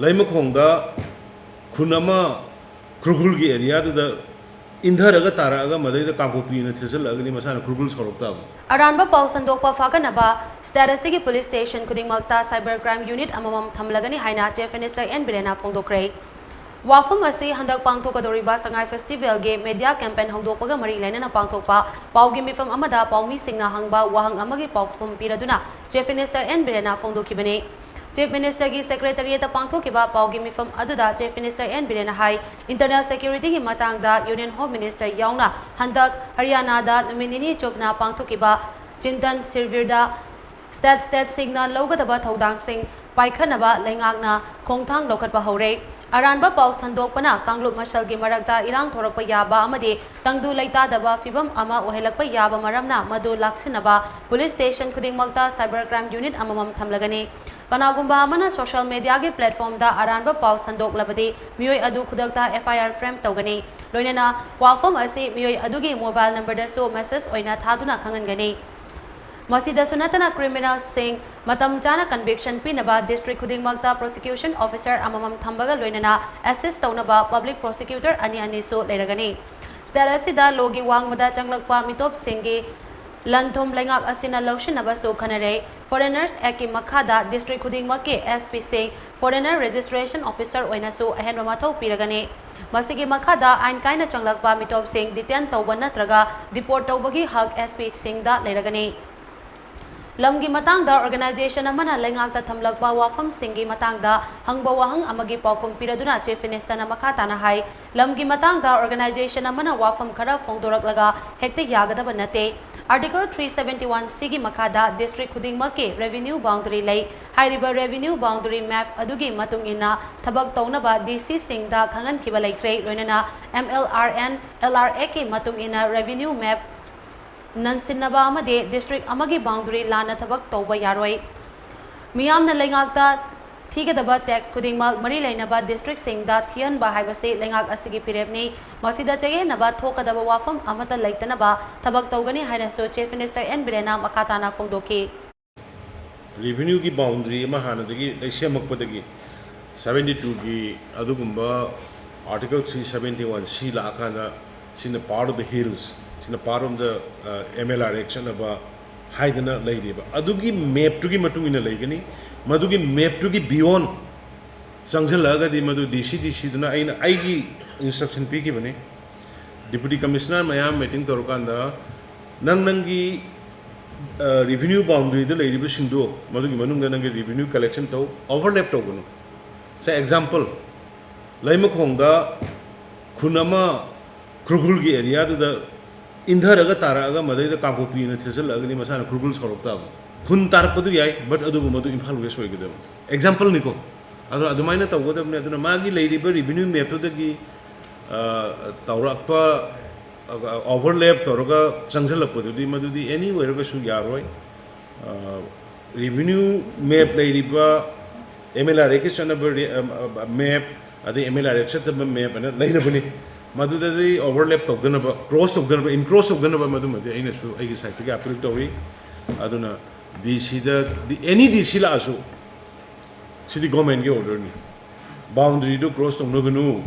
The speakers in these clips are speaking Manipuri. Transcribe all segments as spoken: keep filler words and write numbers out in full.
ꯂꯩꯃꯈꯣꯡꯗ ꯈꯨꯟ ꯑꯃ ꯈꯨꯔꯈꯨꯜꯒꯤ ꯑꯦꯔꯤꯌꯥꯗꯨꯗ ꯏꯟꯊꯔꯒ ꯇꯥꯔꯛꯑꯒ ꯃꯗꯩꯗ ꯀꯥꯡꯄꯣꯛꯄꯤꯅ ꯊꯦꯠꯆꯜꯂꯛꯑꯒꯗꯤ ꯃꯁꯥꯅ ꯈꯨꯔꯈꯨꯜ ꯁꯥꯎꯔꯛ ꯇꯥꯕꯅꯤ꯫ ꯑꯔꯥꯟꯕ ꯄꯥꯎ ꯁꯟꯗꯣꯛꯄ ꯐꯥꯒꯠꯅꯕ ꯁ꯭ꯇꯦꯠ ꯑꯁꯤꯒꯤ ꯄꯨꯂꯤꯁ ꯁ꯭ꯇꯦꯁꯟ ꯈꯨꯗꯤꯡꯃꯛꯇ ꯁꯥꯏꯕꯔ ꯀ꯭ꯔꯥꯏꯝ ꯌꯨꯅꯤꯠ ꯑꯃꯃꯝ ꯊꯝꯂꯒꯅꯤ ꯍꯥꯏꯅ ꯆꯤꯐ ꯃꯤꯅꯤꯁꯇꯔ ꯑꯦꯟ ꯕꯤꯔꯦꯟꯅ ꯐꯣꯡꯗꯣꯛꯈ꯭ꯔꯦ꯫ ꯋꯥꯐꯝ ꯑꯁꯤ ꯍꯟꯗꯛ ꯄꯥꯡꯊꯣꯛꯀꯗꯧꯔꯤꯕ ꯁꯉꯥꯏ ꯐꯦꯁꯇꯤꯚꯦꯜꯒꯤ ꯃꯦꯗꯤꯌꯥ ꯀꯦꯝꯄꯦꯟ ꯍꯧꯗꯣꯛꯄꯒ ꯃꯔꯤ ꯂꯩꯅꯅ ꯄꯥꯡꯊꯣꯛꯄ ꯄꯥꯎꯒꯤ ꯃꯤꯐꯝ ꯑꯃꯗ ꯄꯥꯎꯃꯤꯁꯤꯡꯅ ꯍꯪꯕ ꯋꯥꯍꯪ ꯑꯃꯒꯤ ꯄꯥꯎꯈꯨꯝ ꯄꯤꯔꯗꯨꯅ ꯆꯤꯐ ꯃꯤꯅꯤꯁꯇꯔ ꯑꯦꯟ ꯕꯤꯔꯦꯟꯅ ꯐꯣꯡꯗꯣꯛꯈꯤꯕꯅꯤ꯫ ꯆꯤꯐ ꯃꯤꯅꯤꯁꯇꯔꯒꯤ ꯁꯦꯀ꯭ꯔꯦꯇꯔꯤꯌꯦꯠꯇ ꯄꯥꯡꯊꯣꯛꯈꯤꯕ ꯄꯥꯎꯒꯤ ꯃꯤꯐꯝ ꯑꯗꯨꯗ ꯆꯤꯐ ꯃꯤꯅꯤꯁꯇꯔ ꯑꯦꯟ ꯕꯤꯔꯦꯟꯅ ꯍꯥꯏ, ꯏꯟꯇꯔꯅꯦꯜ ꯁꯦꯀ꯭ꯌꯨꯔꯤꯇꯤꯒꯤ ꯃꯇꯥꯡꯗ ꯌꯨꯅꯤꯌꯟ ꯍꯣꯝ ꯃꯤꯅꯤꯁꯇꯔ ꯌꯥꯎꯅ ꯍꯟꯗꯛ ꯍꯔꯤꯌꯥꯅꯥꯗ ꯅꯨꯃꯤꯠ ꯅꯤꯅꯤ ꯆꯨꯞꯅ ꯄꯥꯡꯊꯣꯛꯈꯤꯕ ꯆꯤꯟꯇꯟ ꯁꯤꯔꯚꯤꯔꯗ ꯁ꯭ꯇꯦꯠ ꯁ꯭ꯇꯦꯠꯁꯤꯡꯅ ꯂꯧꯒꯗꯕ ꯊꯧꯗꯥꯡꯁꯤꯡ ꯄꯥꯏꯈꯠꯅꯕ ꯂꯩꯉꯥꯛꯅ ꯈꯣꯡꯊꯥꯡ ꯂꯧꯈꯠꯄ ꯍꯧꯔꯦ꯫ ꯑꯔꯥꯟꯕ ꯄꯥꯎ ꯁꯟꯗꯣꯛꯄꯅ ꯀꯥꯡꯂꯨꯞ ꯃꯁꯦꯜꯒꯤ ꯃꯔꯛꯇ ꯏꯔꯥꯡ ꯊꯣꯔꯛꯄ ꯌꯥꯕ ꯑꯃꯗꯤ ꯇꯪꯗꯨ ꯂꯩꯇꯥꯗꯕ ꯐꯤꯚꯝ ꯑꯃ ꯑꯣꯏꯍꯜꯂꯛꯄ ꯌꯥꯕ ꯃꯔꯝꯅ ꯃꯗꯨ ꯂꯥꯛꯁꯤꯟꯅꯕ ꯄꯨꯂꯤꯁ ꯁ꯭ꯇꯦꯁꯟ ꯈꯨꯗꯤꯡꯃꯛꯇ ꯁꯥꯏꯕꯔ ꯀ꯭ꯔꯥꯏꯝ ꯌꯨꯅꯤꯠ ꯑꯃꯃꯝ ꯊꯝꯂꯒꯅꯤ꯫ ꯀꯅꯥꯒꯨꯝꯕ ꯑꯃꯅ ꯁꯣꯁꯤꯌꯦꯜ ꯃꯦꯗꯤꯌꯥꯒꯤ ꯄ꯭ꯂꯦꯠꯐꯣꯝꯗ ꯑꯔꯥꯟꯕ ꯄꯥꯎ ꯁꯟꯗꯣꯛꯂꯕꯗꯤ ꯃꯤꯑꯣꯏ ꯑꯗꯨ ꯈꯨꯗꯛꯇ ꯑꯦꯐ ꯑꯥꯏ ꯑꯥꯔ ꯐ꯭ꯔꯦꯝ ꯇꯧꯒꯅꯤ꯫ ꯂꯣꯏꯅꯅ ꯋꯥꯐꯝ ꯑꯁꯤ ꯃꯤꯑꯣꯏ ꯑꯗꯨꯒꯤ ꯃꯣꯕꯥꯏꯜ ꯅꯝꯕꯔꯗꯁꯨ ꯃꯦꯁꯦꯖ ꯑꯣꯏꯅ ꯊꯥꯗꯨꯅ ꯈꯪꯍꯟꯒꯅꯤ꯫ ꯃꯁꯤꯗꯁꯨ ꯅꯠꯇꯅ ꯀ꯭ꯔꯤꯃꯤꯅꯦꯜꯁꯤꯡ ꯃꯇꯝ ꯆꯥꯅ ꯀꯟꯚꯤꯛꯁꯟ ꯄꯤꯅꯕ ꯗꯤꯁꯇ꯭ꯔꯤꯛ ꯈꯨꯗꯤꯡꯃꯛꯇ ꯄ꯭ꯔꯣꯁꯤꯀ꯭ꯌꯨꯁꯟ ꯑꯣꯐꯤꯁꯔ ꯑꯃꯃꯝ ꯊꯝꯕꯒ ꯂꯣꯏꯅꯅ ꯑꯦꯁꯤꯁ ꯇꯧꯅꯕ ꯄꯕ꯭ꯂꯤꯛ ꯄ꯭ꯔꯣꯁꯤꯀ꯭ꯌꯨꯇꯔ ꯑꯅꯤ ꯑꯅꯤꯁꯨ ꯂꯩꯔꯒꯅꯤ꯫ ꯁ꯭ꯇꯦꯠ ꯑꯁꯤꯗ ꯂꯣꯒꯤ ꯋꯥꯡꯃꯗ ꯆꯪꯂꯛꯄ ꯃꯤꯇꯣꯞꯁꯤꯡꯒꯤ ꯂꯟ ꯊꯨꯝ ꯂꯩꯉꯥꯛ ꯑꯁꯤꯅ ꯂꯧꯁꯤꯟꯅꯕꯁꯨ ꯈꯟꯅꯔꯦ꯫ ꯐꯣꯔꯦꯅꯔꯁ ꯑꯦꯛꯀꯤ ꯃꯈꯥꯗ ꯗꯤꯁꯇ꯭ꯔꯤꯛ ꯈꯨꯗꯤꯡꯃꯛꯀꯤ ꯑꯦꯁ ꯄꯤꯁꯤꯡ ꯐꯣꯔꯦꯅꯔ ꯔꯦꯖꯤꯁꯇ꯭ꯔꯦꯁꯟ ꯑꯣꯐꯤꯁꯔ ꯑꯣꯏꯅꯁꯨ ꯑꯍꯦꯟꯕ ꯃꯊꯧ ꯄꯤꯔꯒꯅꯤ꯫ ꯃꯁꯤꯒꯤ ꯃꯈꯥꯗ ꯑꯥꯏꯟ ꯀꯥꯏꯅ ꯆꯪꯂꯛꯄ ꯃꯤꯇꯣꯞꯁꯤꯡ ꯗꯤꯇꯦꯟ ꯇꯧꯕ ꯅꯠꯇ꯭ꯔꯒ ꯗꯤꯄꯣꯔꯠ ꯇꯧꯕꯒꯤ ꯍꯛ ꯑꯦꯁ ꯄꯤꯁꯤꯡꯗ ꯂꯩꯔꯒꯅꯤ꯫ ꯂꯝꯒꯤ ꯃꯇꯥꯡꯗ ꯑꯣꯔꯒꯅꯥꯏꯖꯦꯁꯟ ꯑꯃꯅ ꯂꯩꯉꯥꯛꯇ ꯊꯝꯂꯛꯄ ꯋꯥꯐꯝꯁꯤꯡꯒꯤ ꯃꯇꯥꯡꯗ ꯍꯪꯕ ꯋꯥꯍꯪ ꯑꯃꯒꯤ ꯄꯥꯎꯈꯨꯝ ꯄꯤꯔꯗꯨꯅ ꯆꯤꯐ ꯃꯤꯅꯤꯁꯇꯔꯅ ꯃꯈꯥ ꯇꯥꯅ ꯍꯥꯏ, ꯂꯝꯒꯤ ꯃꯇꯥꯡꯗ ꯑꯣꯔꯒꯅꯥꯏꯖꯦꯁꯟ ꯑꯃꯅ ꯋꯥꯐꯝ ꯈꯔ ꯐꯣꯡꯗꯣꯔꯛꯂꯒ ꯍꯦꯛꯇ ꯌꯥꯒꯗꯕ ꯅꯠꯇꯦ꯫ ꯑꯥꯔꯇꯤꯀꯜ ꯊ꯭ꯔꯤ ꯁꯚꯦꯟꯇꯤ ꯋꯥꯟ ꯁꯤꯒꯤ ꯃꯈꯥꯗ ꯗꯤꯁꯇ꯭ꯔꯤꯛ ꯈꯨꯗꯤꯡꯃꯛꯀꯤ ꯔꯦꯚꯤꯅ꯭ꯌꯨ ꯕꯥꯎꯟꯗꯔꯤ ꯂꯩ꯫ ꯍꯥꯏꯔꯤꯕ ꯔꯦꯚꯤꯅ꯭ꯌꯨ ꯕꯥꯎꯟꯗꯔꯤ ꯃꯦꯞ ꯑꯗꯨꯒꯤ ꯃꯇꯨꯡ ꯏꯟꯅ ꯊꯕꯛ ꯇꯧꯅꯕ ꯗꯤ ꯁꯤꯁꯤꯡꯗ ꯈꯪꯍꯟꯈꯤꯕ ꯂꯩꯈ꯭ꯔꯦ꯫ ꯂꯣꯏꯅꯅ M L R N L R ꯑꯦꯒꯤ ꯃꯇꯨꯡ ꯏꯟꯅ ꯔꯦꯚꯤꯅ꯭ꯌꯨ ꯃꯦꯞ ꯅꯟꯁꯤꯟꯅꯕ ꯑꯃꯗꯤ ꯗꯤꯁꯇ꯭ꯔꯤꯛ ꯑꯃꯒꯤ ꯕꯥꯎꯟꯗꯔꯤ ꯂꯥꯟꯅ ꯊꯕꯛ ꯇꯧꯕ ꯌꯥꯔꯣꯏ꯫ ꯃꯤꯌꯥꯝꯅ ꯂꯩꯉꯥꯛꯇ ꯊꯤꯒꯗꯕ ꯇꯦꯛꯁ ꯈꯨꯗꯤꯡꯃꯛ ꯃꯔꯤ ꯂꯩꯅꯕ ꯗꯤꯁꯇ꯭ꯔꯤꯛꯁꯤꯡꯗ ꯊꯤꯍꯟꯕ ꯍꯥꯏꯕꯁꯤ ꯂꯩꯉꯥꯛ ꯑꯁꯤꯒꯤ ꯐꯤꯔꯦꯞꯅꯤ꯫ ꯃꯁꯤꯗ ꯆꯌꯦꯠꯅꯕ ꯊꯣꯛꯀꯗꯕ ꯋꯥꯐꯝ ꯑꯃꯠꯇ ꯂꯩꯇꯅꯕ ꯊꯕꯛ ꯇꯧꯒꯅꯤ ꯍꯥꯏꯅꯁꯨ ꯆꯤꯐ ꯃꯤꯅꯤꯁꯇꯔ ꯑꯦꯟ ꯕꯤꯔꯦꯟꯅ ꯃꯈꯥ ꯇꯥꯅ ꯐꯣꯡꯗꯣꯛꯈꯤ꯫ ꯔꯦꯚꯤꯅ꯭ꯌꯨꯒꯤ ꯕꯥꯎꯟꯗꯔꯤ ꯑꯃ ꯍꯥꯟꯅꯗꯒꯤ ꯂꯩ ꯁꯦꯝꯃꯛꯄꯗꯒꯤ ꯁꯕꯦꯟꯇꯤ ꯇꯨꯒꯤ ꯑꯗꯨꯒꯨꯝꯕ Article three seventy one C ꯂꯥꯛꯑꯀꯥꯟꯗ ꯁꯤꯅ part of the hills, ꯁꯤꯅ part of the MLRX ꯆꯠꯅꯕ ꯍꯥꯏꯗꯅ ꯂꯩꯔꯤꯕ ꯑꯗꯨꯒꯤ ꯃꯦꯞꯇꯨꯒꯤ ꯃꯇꯨꯡ ꯏꯟꯅ ꯂꯩꯒꯅꯤ꯫ ꯃꯗꯨꯒꯤ ꯃꯦꯞꯇꯨꯒꯤ beyond ꯆꯪꯁꯤꯜꯂꯛꯑꯒꯗꯤ ꯃꯗꯨ ꯗꯤ ꯁꯤ ꯗꯤ ꯁꯤꯗꯨꯅ ꯑꯩꯅ ꯑꯩꯒꯤ instruction ꯄꯤꯈꯤꯕꯅꯤ꯫ Deputy Commissioner ꯃꯌꯥꯝ meeting ꯇꯧꯔꯀꯥꯟꯗ ꯅꯪ ꯅꯪꯒꯤ revenue boundaryꯗ ꯂꯩꯔꯤꯕꯁꯤꯡꯗꯣ ꯃꯗꯨꯒꯤ ꯃꯅꯨꯡꯗ ꯅꯪꯒꯤ revenue collection ꯇꯧ, overlap ꯇꯧꯒꯅꯨ꯫ ꯁꯦ example, ꯂꯩꯃꯈꯣꯡꯗ ꯈꯨꯟ ꯑꯃ ꯈꯨꯔꯈꯨꯜꯒꯤ areaꯗꯨꯗ ꯏꯟꯊꯔꯒ ꯇꯥꯔꯛꯑꯒ ꯃꯗꯩꯗ ꯀꯥꯡꯄꯣꯛꯄꯤꯅ ꯊꯦꯠꯆꯜꯂꯛꯑꯒꯗꯤ ꯃꯁꯥꯅ ꯈꯨꯔꯈꯨꯜ ꯁꯥꯎꯔꯛ ꯇꯥꯕ꯫ ꯈꯨꯟ ꯇꯥꯔꯛꯄꯗꯨ ꯌꯥꯏ, but ꯑꯗꯨꯕꯨ ꯃꯗꯨ ꯏꯝꯐꯥꯜ West ꯑꯣꯏꯒꯗꯕ꯫ Exampleꯅꯤꯀꯣ꯫ ꯑꯗꯨꯅ ꯑꯗꯨꯃꯥꯏꯅ ꯇꯧꯒꯗꯕꯅꯤ꯫ ꯑꯗꯨꯅ ꯃꯥꯒꯤ ꯂꯩꯔꯤꯕ revenue mapꯇꯨꯗꯒꯤ ꯇꯧꯔꯛꯄ overlap ꯇꯧꯔꯒ ꯆꯪꯁꯤꯜꯂꯛꯄꯗꯨꯗꯤ ꯃꯗꯨꯗꯤ any ꯑꯣꯏꯔꯒꯁꯨ ꯌꯥꯔꯣꯏ꯫ Revenue map ꯂꯩꯔꯤꯕ MLRXꯀꯤ ꯆꯠꯅꯕ map, ꯑꯗꯩ MLRX ꯆꯠꯇꯕ map ꯑꯅ ꯂꯩꯔꯕꯅꯤ꯫ ꯃꯗꯨꯗꯗꯤ overlap ꯇꯧꯗꯅꯕ, cross ꯇꯧꯗꯅꯕ, encroach ꯇꯧꯗꯅꯕ ꯃꯗꯨꯃꯗꯤ ꯑꯩꯅꯁꯨ ꯑꯩꯒꯤ sideꯇꯒꯤ appeal ꯇꯧꯏ꯫ ꯑꯗꯨꯅ ꯗꯤ ꯁꯤꯗ, any ꯗꯤ ꯁꯤ ꯂꯥꯛꯑꯁꯨ ꯁꯤꯗꯤ governmentꯀꯤ orderꯅꯤ꯫ Boundaryꯗꯨ cross ꯇꯧꯅꯒꯅꯨ꯫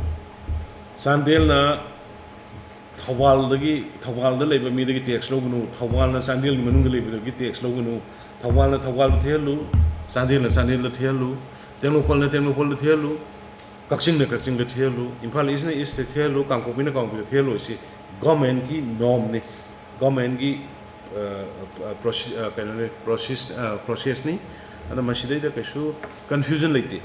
ꯆꯥꯟꯗꯦꯜꯅ ꯊꯧꯕꯥꯜꯗꯒꯤ, ꯊꯧꯕꯥꯜꯗ ꯂꯩꯕ ꯃꯤꯗꯒꯤ tax ꯂꯧꯒꯅꯨ, ꯊꯧꯕꯥꯜꯅ ꯆꯥꯟꯗꯦꯜꯒꯤ ꯃꯅꯨꯡꯗ ꯂꯩꯕꯗꯒꯤ tax ꯂꯧꯒꯅꯨ꯫ ꯊꯧꯕꯥꯜꯅ ꯊꯧꯕꯥꯜꯗ ꯊꯤꯍꯜꯂꯨ, ꯆꯥꯟꯗꯦꯜꯅ ꯆꯥꯟꯗꯦꯜꯗ ꯊꯤꯍꯜꯂꯨ, ꯇꯦꯡꯅꯧꯄꯜꯅ ꯇꯦꯡꯅꯧꯄꯜꯗ ꯊꯤꯍꯜꯂꯨ, ꯀꯛꯆꯤꯡꯅ ꯀꯛꯆꯤꯡꯗ ꯊꯤꯍꯜꯂꯨ, ꯏꯝꯐꯥꯜ Eastꯅ Eastꯇ ꯊꯤꯍꯜꯂꯨ, ꯀꯥꯡꯄꯣꯛꯄꯤꯅ ꯀꯥꯡꯄꯣꯛꯄꯤꯗ ꯊꯤꯍꯜꯂꯨ꯫ ꯁꯤ governmentꯀꯤ normꯅꯤ, governmentꯀꯤ ꯀꯩꯅꯣꯅꯤ, process, processꯅꯤ꯫ ꯑꯗ ꯃꯁꯤꯗꯩꯗ ꯀꯩꯁꯨ confusion ꯂꯩꯇꯦ꯫